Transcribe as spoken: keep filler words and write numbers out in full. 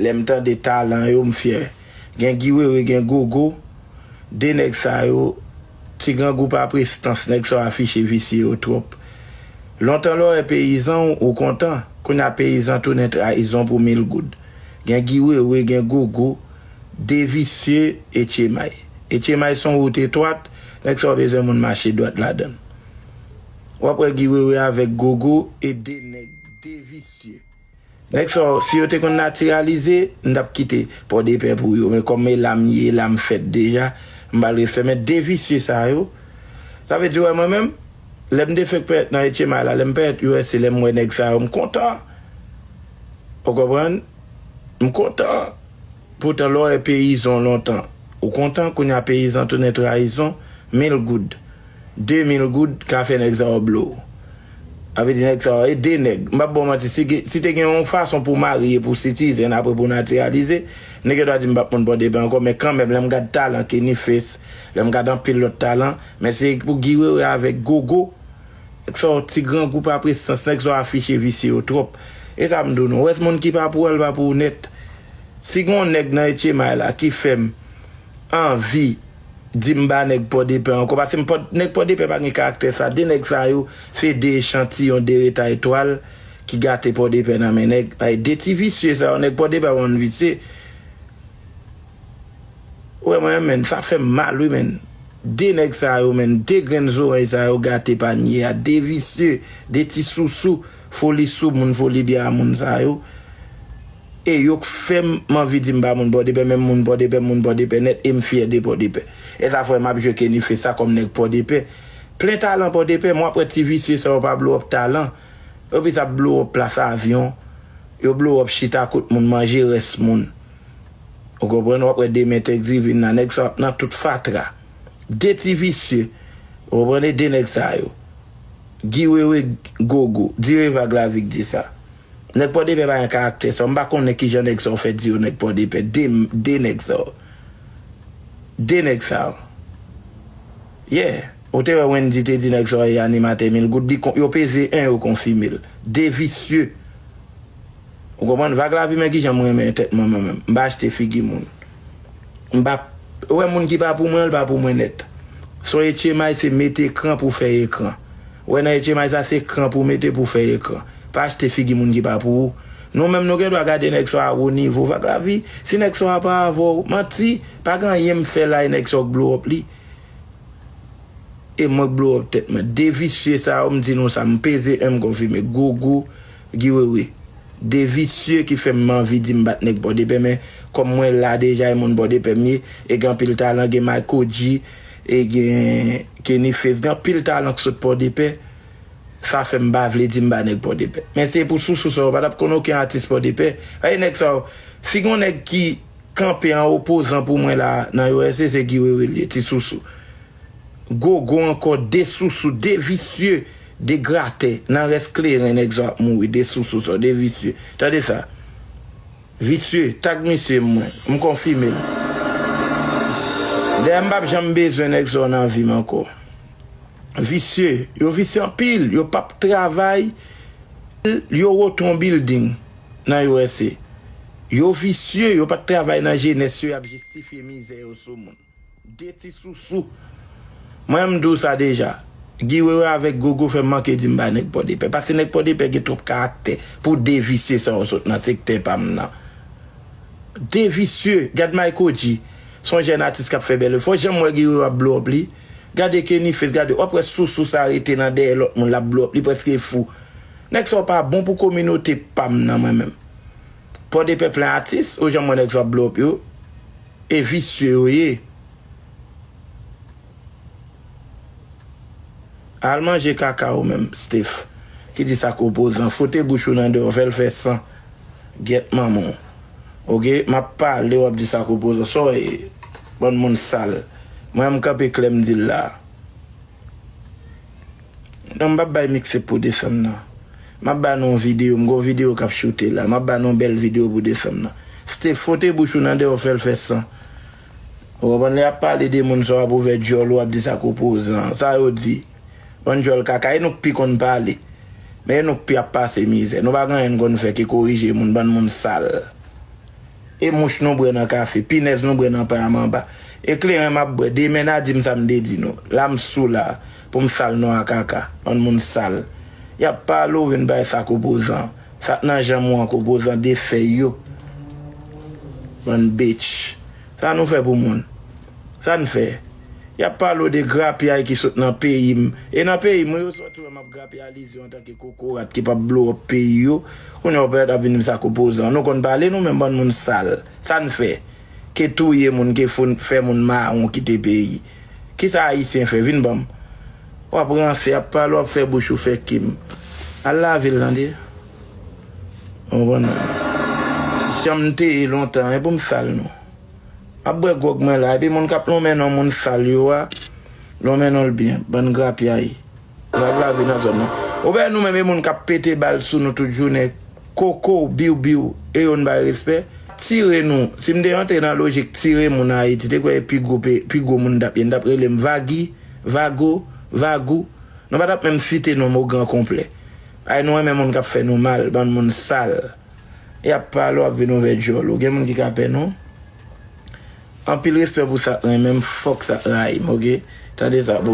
Lè m tande talan yo, m fyè. Gen Guy Wewe, gen Gogo. De nèg sa yo, ti grangou pa prestans, nèg sa yo afiche visye yo twòp. Lontan lè w wè peyizan, ou kontan. Kounye a peyizan tounen trayizon pou mil goud. Gen Guy Wewe, gen Gogo, de visye, Etchemay. Etchemay se yon wout etwat, nèg sa yo bezwen moun mache dwat ladan l. W ap wè Guy Wewe avèk Gogo e de nèg, de visye. Nèg sa yo, si yo te konn natiralize, m t ap kite Pòdepè pou yo. Men kòm e la m ye, e la m fèt deja, m ba l respè. Men de visye sa yo, sa vle di, wè, mwen menm, lè m te fenk parèt nan Etchemay la, lè m parèt U S A, lè m wè nèg sa yo, m kontan. Ou konprann? M kontan. Poutan, lè w wè peyizan lontan, ou kontan, kounye a peyizan tounen trayizon, mil goud, de mil goud ka fè nèg sa yo blow. Sa vle di nèg sa yo, e de nèg. M p ap ba w manti, si, gen- si te gen yon fason pou w marye, pou w sitizen, apre pou w natiralize, nèg yo ta di m p ap moun Pòdepè ankò, men kanmenm, lè m gad talan Kenny Face, lè m gad anpil lòt talan, men se pou Guy Wewe avèk Gogo, nèg sa yo ti grangou pa prestans, nèg sa yo afiche visye yo twòp. E sa m di w non, w wè moun ki pa pou w, l pa pou w nèt. Si gen yon nèg nan Etchemay la ki fè m anvi di m ba nèg Pòdepè ankò, paske m Pòd- nèg Pòdepè pa gen karaktè sa. De nèg sa yo, se de echantiyon, de retay twal ki gate Pòdepè nan men nèg. Ay, de ti visye sa yo, nèg Pòdepè pa konn visye. Ou wè mwen, men, sa fè m mal, wi, men. De nèg sa yo, men, de grenn zorèy sa yo gate panye a. De visye, de ti sousou, foli sou moun, foli byen a moun sa yo. E yo k fè m, m anvi di m pa moun Pòdepè, men m moun Pòdepè, m moun Pòdepè nèt, e m fyè de Pòdepè. E sa fè m ap jwe Kenny Face sa kòm nèg Pòdepè. Plen talan Pòdepè, m w ap wè ti visye sa yo pa blow up talan. Yo plis ap blow up plas avyon, yo blow up chita kot moun, manje rès moun. Ou konprann? W ap wè demen Thanksgiving nan, nèg sa w ap nan tout fatra. De ti visye. Ou konprann? E de nèg sa yo. Guy Wewe, Gogo. Dire Vag Lavi k di sa. Nèg Pòdepè pa gen karaktè sa yo. M pa konnen kijan nèg sa yo fè di yo nèg Pòdepè. De, de nèg sa yo. De nèg sa yo. Yeah. Ou te wè Wendy te di nèg sa yo e animatè mil goud. Li kon- yo peze en, yo konfime l. De visye. Ou konprann? Vag Lavi, men kijan m renmen tèt mwen, mwen menm. M pa achte figi moun. M pa, ou wè moun ki pa pou mwen, l pa pou mwen nèt. Son Etchemay se mete ekran pou fè ekran. Ou wè nan Etchemay sa se ekran pou mete pou fè ekran. Pa achte figi moun ki pa pou ou. Nou menm nou gen dwa gade nèg sa a wo nivo. Vag Lavi, si nèg sa a pa avè w, manti, pa gen anyen m fè la e nèg sa a k blow up li. E mwen k blow up tèt mwen. De visye sa yo, m di nou sa, m peze en, m konfime. Gogo, Guy Wewe. De visye ki fè m anvi di m bat nèg Pòdepè, men kòm mwen la deja, e moun Pòdepè m ye, e gen anpil talan, gen Michael G, e gen Kenny Face, gen anpil talan k sot Pòdepè. Sa fè m pa vle di m ba nèg Pòdepè. Men se pou sousou sa yo, pa t ap konn okenn atis Pòdepè. Paske nèg sa yo, si gen yon nèg ki kanpe an opozan pou mwen la nan U S A, se Guy Wewe l ye, ti sousou. Gogo ankò, de sousou, de visye, de gratè. Nan rès kleren, nèg sa ap mouri, de sousou sa, de visye. Tande sa. Visye, tag misye mwen. M konfime l. Dayè m p ap janm bezwen nèg sa yo nan vi m ankò. Visye, yo visye anpil, yo p ap travay, yo wote yon bilding nan U S A. Yo visye, yo pa t travay nan jenès yo, y ap jistifye mizè yo sou moun. De ti sousou. Mwen, m di w sa deja. Guy Wewe avèk Gogo fè m manke di m ba nèg Pòdepè. Paske nèg Pòdepè gen twòp karaktè pou de visye sa yo sot nan sektè pa m nan. De visye. Gad Michael G. Se yon jèn atis k ap fè bèl efò. Janm wè Guy Wewe ap blow up li. Gade Kenny Face, gade. W ap wè sousou sa rete nan dèyè lòt moun, l ap blow up. Li prèske fou. Nèg sa yo pa bon pou kominote pa m nan, mwen menm. Pòdepè plen atis, ou janm wè nèg sa ap blow up yo. E visye yo ye. Al manje kaka ou menm, Steph. Ki di sa k opozan. Fwote bouch ou nan deyò, fè l fè san. Gyèt manman w. Oke, m ap pale, w ap di sa k opozan. Sa w ye? Bann moun sal. Mwen, m kanpe klè, m di l la. Non, m p ap bay mixtape pou desanm nan. M ap ba nou yon videyo, m gen yon videyo k ap choute la. M ap ba nou yon bèl videyo pou desanm nan. Steph, fwote bouch ou nan deyò, fè l fè san. Ou konprann, lè y ap pale de moun sa yo, ap ouvè djòl ou, ap di sa k opozan. Sa yo di? Bann djòl kaka, e nou k pi konn pale. Men e nou k pi ap pase mizè. Nou pa gen anyen n konn fè ke korije moun, bann moun sal. E mouch nou bwè nan kafe, pinèz nou bwè nan pay anba. E kleren m ap bwè, demen n a di m sa m te di nou. La m sou la, pou m sal non a kaka, bann moun sal. Y ap pale w vin bay sa k opozan. Sa k nan janm ou an k opozan de fèy yo. Bann bitch. Sa nou fè pou moun. Sa n fè. Y ap pale w de grapyay ki sot nan peyi m. E nan peyi m, wi, yo sòti wè m ap grapyalize yo antanke kokorat ki p ap blow up peyi yo. Kounye a w pèmèt ap vin di m sa k opozan. Nou konn pale nou menm bann moun sal. Sa n fè? Ke touye moun, ke fè moun mawon kite peyi. Kisa Ayisyen fè? Vin ban m. W ap ranse, ap pale, w ap fè bouch ou fè kim. Al lave l, tande. Ou konprann? Jan m te ye lontan, e pou m sal nou. M ap bwè gwòg mwen la, epi moun k ap lonmen non moun sal yo a, lonmen non l byen, bann grapyay. L ap lave nan zòn nan. Ou wè nou menm e moun k ap pete bal sou nou tout jounen, koko, biw biw, e yo n bay respè. Tire nou, si m te antre nan lojik tire moun Ayiti, te kwè e pi gwo, pe- pi gwo moun n t ap ye, n t ap rele m Vagi, Vago, Vagou. Nou pa t ap menm site non m o gran konplè. Ay nou renmen moun k ap fè nou mal, bann moun sal. Y ap pale w ap vin ouvè djòl ou. Gen moun ki ka pè nou. Anpil respè pou sa k renmen m, fòk sa k rayi m, oke? Tande sa, bro.